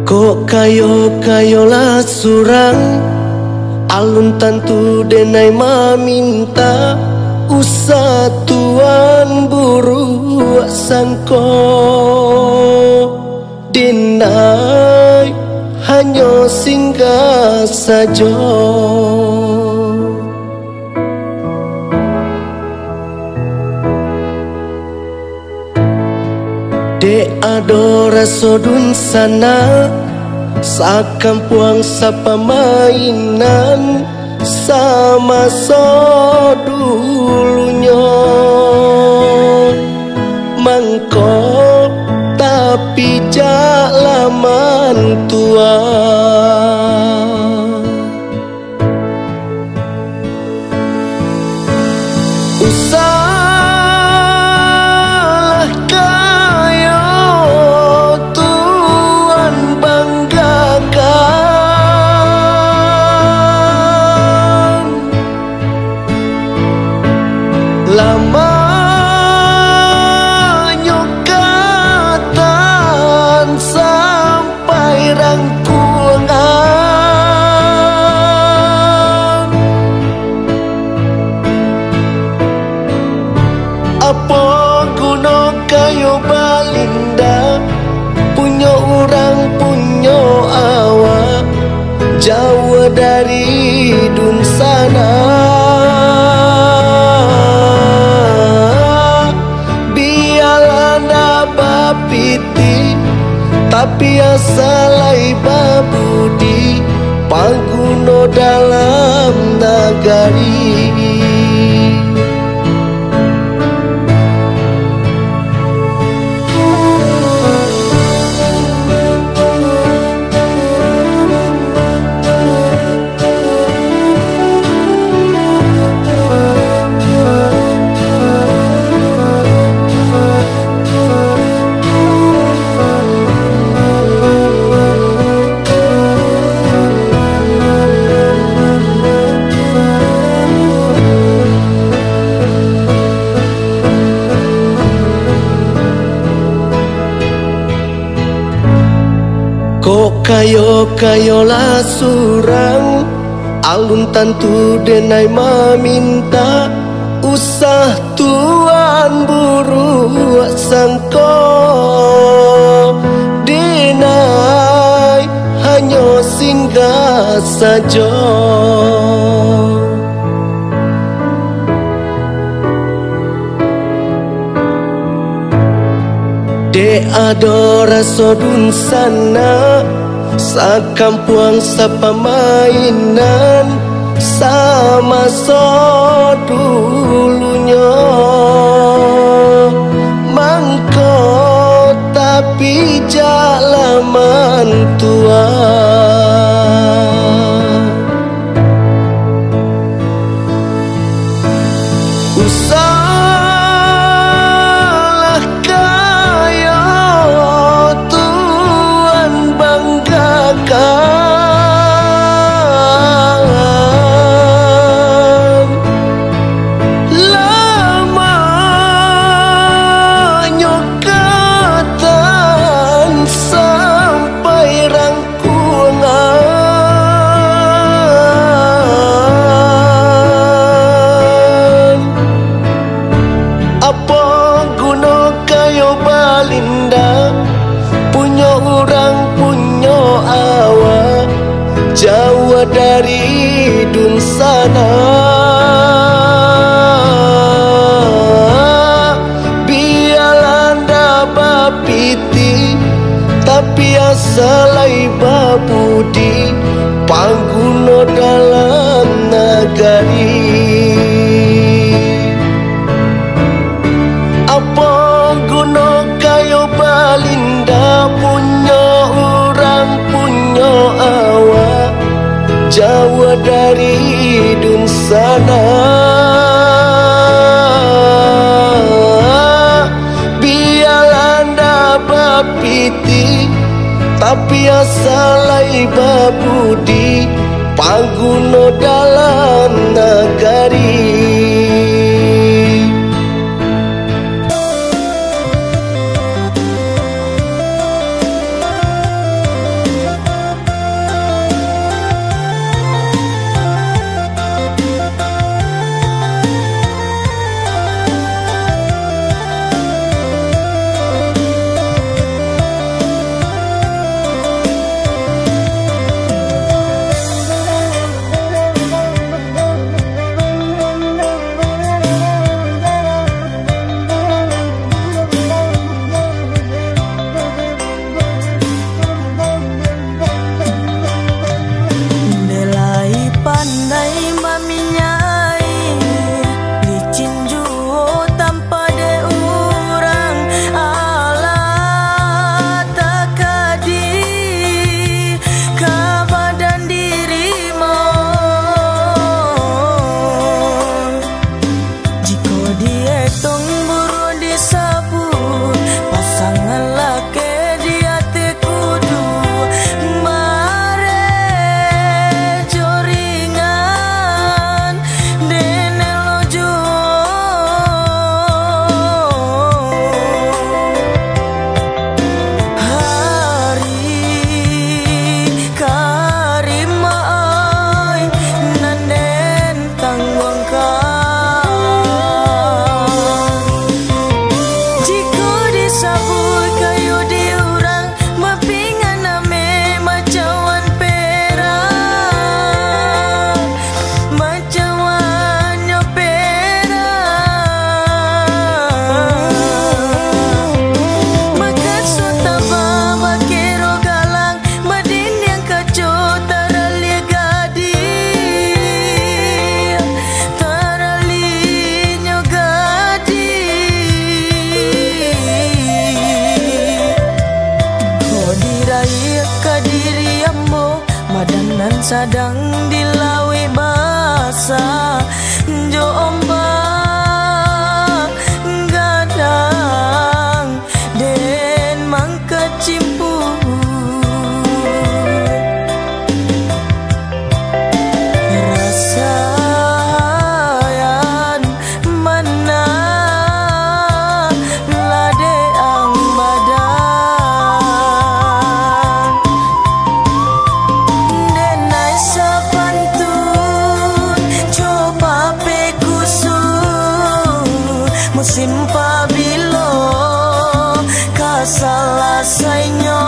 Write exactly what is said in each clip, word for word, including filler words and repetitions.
Kok kayo-kayolah surang, alun tantu denai maminta, usah tuan buruak sangko, denai hanyo singgah sajo. Dek ado raso dunsanak, sakampuang sapamainan, samaso dulunyo. Mangko tapi jak lah mantua. Usahlah kayo tuan banggakan, lamaknyo katan sam- pai rangkuangan. Apo guno kayo balinda, punyo urang punyo awak, jauah dari dunsanak? Bialah ndak bapiti, tapi asa lai babudi, paguno dalam nagari. Kok kayo-kayolah surang, alun tantu denai maminta, usah tuan buruak sangko, denai hanyo singgah sajo. Dek ado raso dunsanak, sakampuang sapamainan, samaso dulunyo. Mangko tapi jak lah mantua. Usahlah kayo tuan banggakan, lamaknyo katan sampai rang kuangan. Apo guno kayo balinda, punyo urang punyo awak, jauah dari dunsanak? Bialah ndak bapiti, tapi asa lai babudi, paguno dalam nagari. Apo guno kayo balinda, punyo urang punyo awak, jauah dari dunsanak? Bialah ndak bapiti, tapi asa lai babudi, paguno dalam nagari. Sadang di lauik basa, jo ombak gadang den mangkacimpuak. Rasayan mana ladeang badan. Denai sapantun, coba pe kusu, musim pabilo ka salasainyo,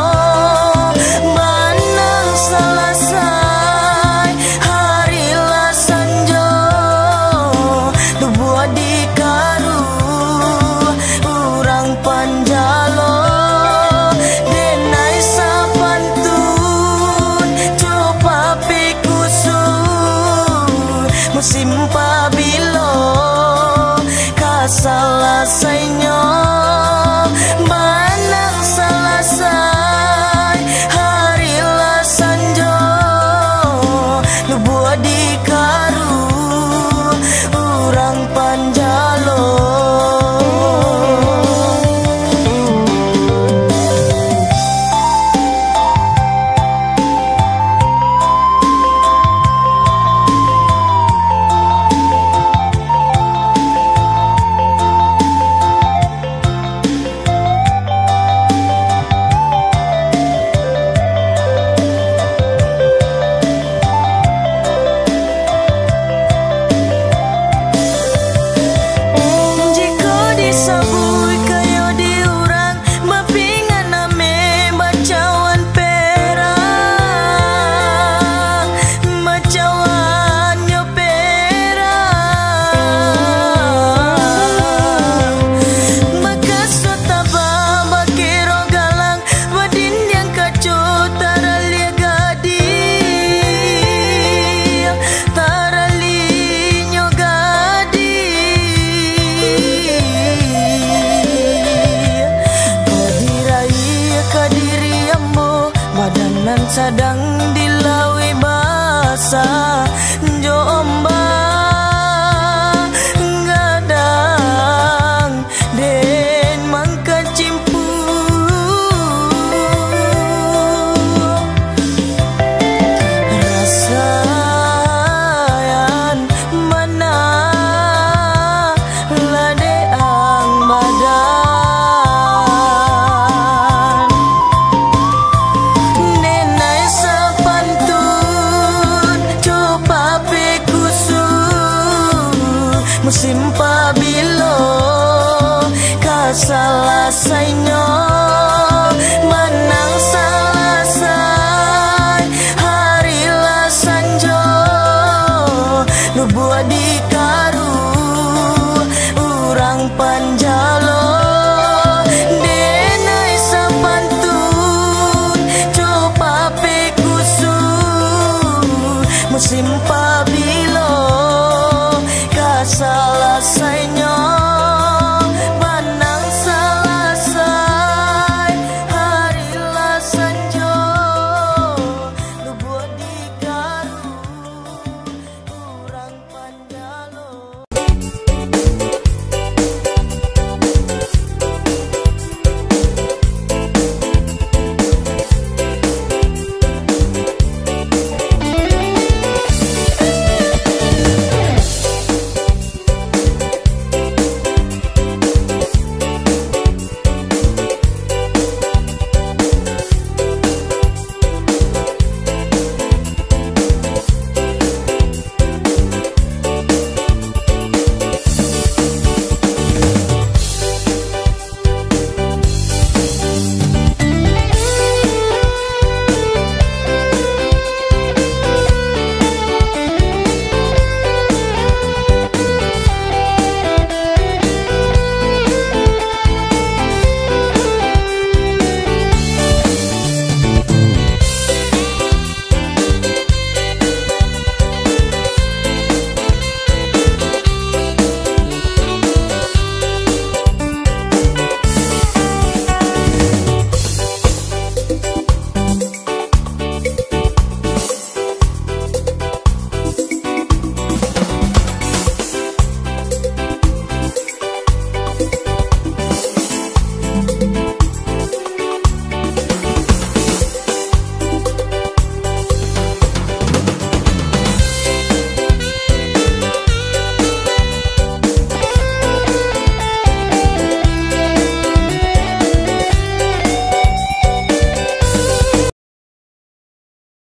banang salasai. Hari lah sanjo, tubuah dikaru urang panjalo. Denai sapantun, coba pe kusu, musim pabilo ka salasainyo, banang salasai. Hari lah sanjo, lubuak dikaru urang panjalo. Jikok disabuik kayo di urang, bapingan ameh bacawan perak, bacawan nyo perak. Bakaso tabah bakiro galang, badindiang kaco taraliah gadih, taralinyo gadih. Kok diraiah ka diri ambo, badan nan sadang di lauik basa, jo ombak gadang den mangkacimpuak. Rasayan mana ladeang badan. Denai sapantun, coba pe kusu, musim pabilo ka salasainyo.